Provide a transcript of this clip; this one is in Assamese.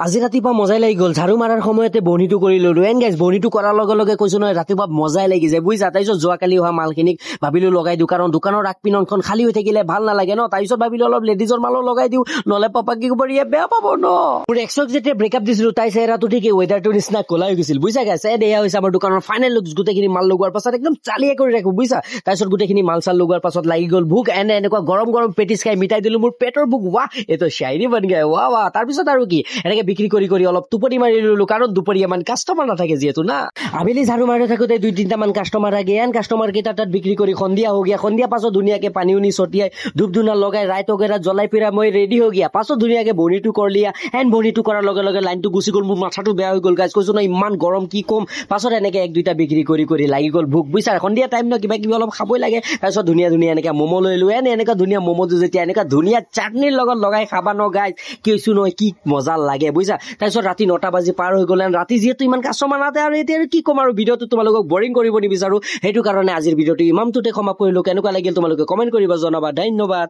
আজি ৰাতিপুৱা মজাই লাগি গ'ল। ঝাড়ু মাৰাৰ সময়তে বহনিটো কৰি ললো। এন গাইজ, বহনিটো কৰাৰ লগে লগে কৈছো নহয়, ৰাতিপুৱা মজাই লাগি যায়, বুজিছা। তাৰপিছত যোৱাকালি অহা মালখিনিক ভাবিলো লগাই দিওঁ, কাৰণ দোকানৰ আগপিনখন খালী হৈ থাকিলে ভাল নালাগে ন। তাৰপিছত ভাবিলো অলপ লেডিজৰ মালো লগাই দিওঁ, নহ'লে পাপা কি ক'ব, ইয়ে বেয়া পাব ন। মোৰ এক্সক যেতিয়া ব্ৰেকআপ দিছিলো, তাই চেহেৰাটো ঠিক এই ৱেদাৰটোৰ নিচিনা ক'লা হৈ গৈছিল, বুজিছা গাইজ। এন এয়া হৈছে আমাৰ দোকানৰ ফাইনেল লুকছ। গোটেইখিনি মাল লগোৱাৰ পাছত একদম চালিয়ে কৰি ৰাখো, বুজিছা। তাৰপিছত গোটেইখিনি মাল চাল লগোৱাৰ পাছত লাগি গ'ল ভোক। এনে এনেকুৱা গৰম গৰম পেটিছ খাই মিটাই দিলো মোৰ পেটৰ ভোক। ৱাহ, এইটো শ্বাইৰী বন গায়, ৱাহ ৱাহ। তাৰপিছত আৰু কি, এনেকে বিক্ৰী কৰি কৰি অলপ টোপনি মাৰি ললো, কাৰণ দুপৰীয়া মান কাষ্টমাৰ নাথাকে যিহেতু না। আবেলি ঝাড়ু মাৰি থাকোতে দুই তিনিটামান কাষ্টমাৰ আগে, এন কাষ্টমাৰ কেইটা তাত বিক্ৰী কৰি সন্ধিয়া হৈ গিয়া। সন্ধিয়া পাছত ধুনীয়াকে পানী উনি ছটিয়াই ধূপ ধূনা লগাই ৰাইত বগেৰা জ্বলাই পিৰা মই ৰেডি হৈ গিয়া। পাছত ধুনীয়াকে বহনিটো কৰিলিয়া। এন বহনিটো কৰাৰ লগে লগে লাইনটো গুচি গ'ল, মোৰ মাথাটো বেয়া হৈ গ'ল গাইজ। কৈছো ন, ইমান গৰম, কি ক'ম। পাছত এনেকে এক দুইটা বিক্ৰী কৰি কৰি লাগি গ'ল ভোক, বুজিছা। সন্ধিয়া টাইম ন, কিবা কিবি অলপ খাবই লাগে। তাৰপিছত ধুনীয়া ধুনীয়া এনেকে ম'ম' লৈ লো। এনে এনেকুৱা ধুনীয়া ম'ম'টো যেতিয়া এনেকুৱা ধুনীয়া চাটনিৰ লগত লগাই খাবা ন গাইজ, কৈছো নহয়, কি মজা লাগে, বুজিছা। তাৰপিছত ৰাতি 9টা বাজি পাৰ হৈ গ'ল। ৰাতি যিহেতু ইমান কাষ্টমাৰ নাতে, আৰু এতিয়া আৰু কি ক'ম আৰু, ভিডিঅ'টো তোমালোকক বৰিং কৰিব নিবিচাৰো, সেইটো কাৰণে আজিৰ ভিডিঅ'টো ইমানটোতে সমাপ্ত কৰিলো। কেনেকুৱা লাগিল তোমালোকে কমেণ্ট কৰিব জনাবা। ধন্যবাদ।